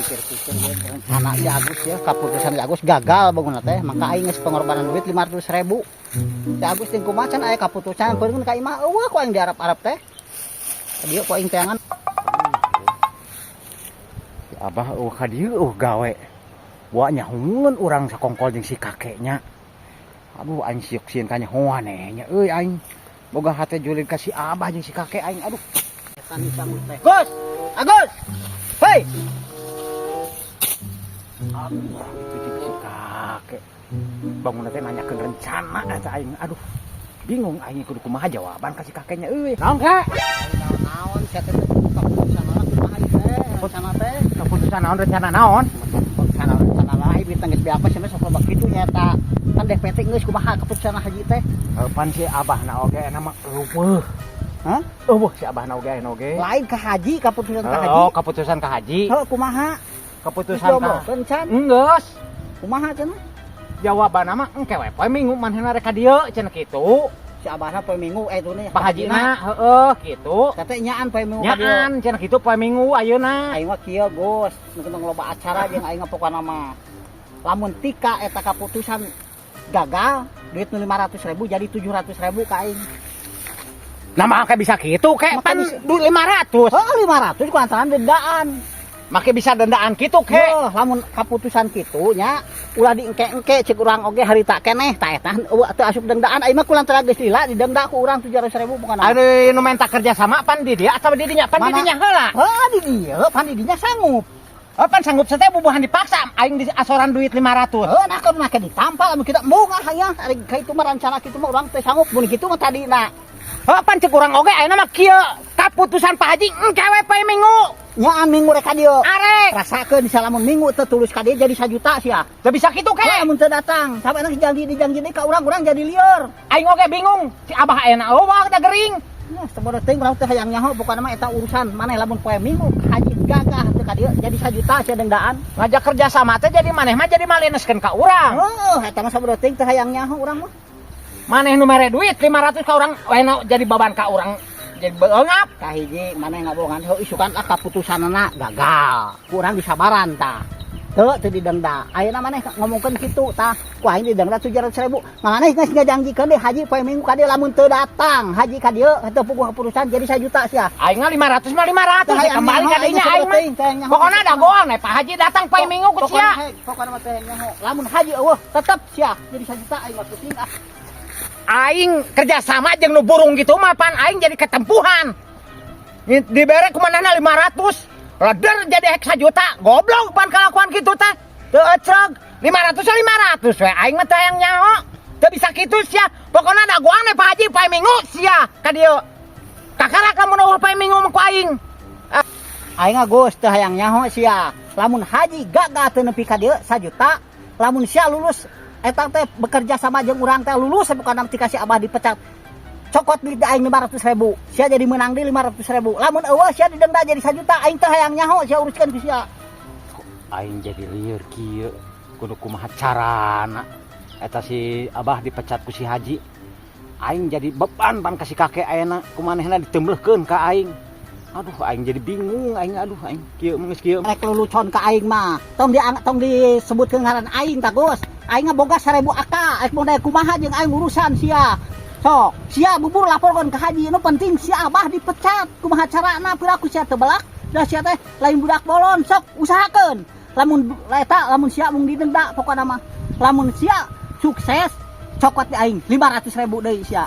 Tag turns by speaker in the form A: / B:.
A: Pikir-pikir gue rencana si Agus ya, keputusan si Agus gagal bangun teh, maka aing geus pengorbanan duit 500 ribu. Si Agus ting kumaha can aya kaputusan peureun ka imah, euweuh ku aing diarap-arap teh. Dieu ku aing teangan.
B: Si Abah euweuh ka dieu, euweuh gawe. Wa nyahoeun urang sakongkol jeung si kakeknya. Aduh, aing siuk sieun kanyahoan nya euy aing. Boga hate julid ka si Abah jeung si kakek aing, aduh.
A: Eta nih si Agus teh. Gus! Agus! Hei!
B: Aduh, itu jeung si kakek. Bangun teh nanyakeun rencana eta aing. Aduh. Bingung aing kudu kumaha jawaban ka si kakeknya euy. Naon, Kak?
A: Naon sia teh, keputusan lah kumaha ieu teh? Rencana teh.
B: Keputusan naon, rencana naon?
A: Rencana rencana lah ieu geus beak sia mah sok loba kitu nya eta. Kan DPT geus, kumaha keputusan haji teh?
B: Pan si Abah na oge na mah euweuh.
A: Hah?
B: Euweuh si Abah na oge aya oge.
A: Lain ke haji, keputusan ke haji.
B: Oh, keputusan ke haji.
A: Heuh, kumaha?
B: Keputusan ka
A: Diobrolkeun can?
B: Enggeus.
A: Kumaha cenah?
B: Jawabanna mah engke we poe Minggu manehna rek ka dieu cenah kitu.
A: Si Abahna poe Minggu eh itu nih.
B: Pak Hajina heeh kitu.
A: Tete nyaan poe Minggu ka dieu.
B: Nyaan cenah kitu poe Minggu ayeuna.
A: Aing mah kieu, Gus, nu tentang loba acara jeung aing mah pokona mah. Lamun tika eta kaputusan gagal, duit nu 500 ribu jadi 700 ribu ka aing.
B: Nah, make bisa kitu ke
A: Make
B: pan
A: bisa.
B: duit 500.
A: Oh, 500 ku antaran dendaan.
B: Make bisa dendaan kitu ke.
A: Heuh, lamun kaputusan kitu nya ulah diengke-engke, cek urang oge harita keneh tah eta euweuh teu asup dendaan. Aing mah kulantaran geus lila didenda ku urang 700 ribu bukan.
B: Ari nu minta kerja sama pan di dia atau di dinya? Pan di
A: Mana?
B: dinya heula.
A: Heuh, di dieu, pan di dinya sanggup.
B: Oh, pan sanggup teh bubuhan dipaksa aing di asoran duit 500.
A: Heuh, nah kalau make ditampal lamun kita embung ah nya ari ka itu mah rencana kitu mah urang teh sanggup mun kitu mah tadina.
B: Oh, pan cek urang oge ayeuna mah kieu, kaputusan Pak Haji engke we poe Minggu.
A: Nyaan Minggu rek ka dieu.
B: Arek.
A: Rasakeun bisa lamun Minggu teu tulus ka dieu jadi 1 juta sia.
B: Teu bisa kitu ke.
A: Heuh, lamun teu datang, sampai nang janji dijanji deui ka urang, urang jadi lieur.
B: Aing oge bingung, si Abah ayeuna euweuh da gering.
A: Nah, sabodo teuing urang teh hayang nyaho, pokona mah eta urusan maneh. Lamun poe Minggu haji gagah teu ka dieu jadi 1 juta sia dendaan.
B: Ngajak kerja sama teh jadi maneh mah jadi maleneskeun ka urang.
A: Heuh, eta mah sabodo teuing teu hayang nyaho urang mah.
B: Maneh nu mere duit 500 ka urang, ayeuna jadi beban ka urang jadi beungap.
A: Kahiji maneh ngabohongan, heuh, isukan ah kaputusanana gagal. Ku urang disabaran tah. Teu teu didenda. Ayeuna maneh ngomongkeun kitu tah, ku aing didenda 700 ribu. Maneh geus ngajanjikeun deui haji poe Minggu ka dieu, lamun teu datang haji ka dieu teu puguh keputusan jadi 1 juta sia.
B: Aing mah 500 mah 500
A: Teu hayang
B: kembali
A: nyaho,
B: ka dinya
A: aing
B: aing mah.
A: teu hayang nyaho.
B: Pokona dagoan we Pak Haji datang poe Minggu ku sia.
A: Pokona mah teu hayang nyaho. Lamun haji euweuh tetep sia jadi 1 juta, aing mah pusing ah.
B: Aing kerja sama jeung nu burung gitu mah pan aing jadi ketempuhan. Dibere kumanehna 500. Leder jadi hek 1 juta. Goblok pan kalakuan kitu teh. Teu ecreg. 500 500 we aing mah teu hayang nyaho. Teu bisa kitu sia. Pokona dagoan we Pak Haji poe Minggu sia ka dieu. Kakarak lamun euweuh poe Minggu mah ku aing.
A: Aing mah, Gus, teu hayang nyaho sia. Lamun haji gagah teu nepi ka dieu 1 juta, lamun sia lulus eta teh bekerja sama jeung urang teh lulus bukan nanti kasih abah dipecat. Cokot duit aing 500 ribu. Sia jadi menang di 500 ribu. Lamun euweuh sia didenda jadi 1 juta, aing teu hayang nyaho sia, uruskeun ku sia.
B: Aing jadi lieur kieu, kudu kumaha carana eta si Abah dipecat ku si Haji, aing jadi beban pan ka si kakek. Ayeuna ku manehna ditemblehkeun ka aing. Aduh, aing jadi bingung aing, aduh, aing kieu mah geus kieu.
A: Rek lelucon ka aing mah. Tong di tong disebutkeun ngaran aing tah, Gus. Aing mah boga 1000 akal. Aing mau kumaha jeung aing urusan sia. Sok, sia bubur laporkeun ka haji, nu penting si Abah dipecat. Kumaha carana piraku sia teu belak, da sia teh lain budak bolon, sok usahakeun. Lamun eta lamun sia mung didenda pokona mah. Lamun sia sukses cokot di aing 500 ribu deui sia.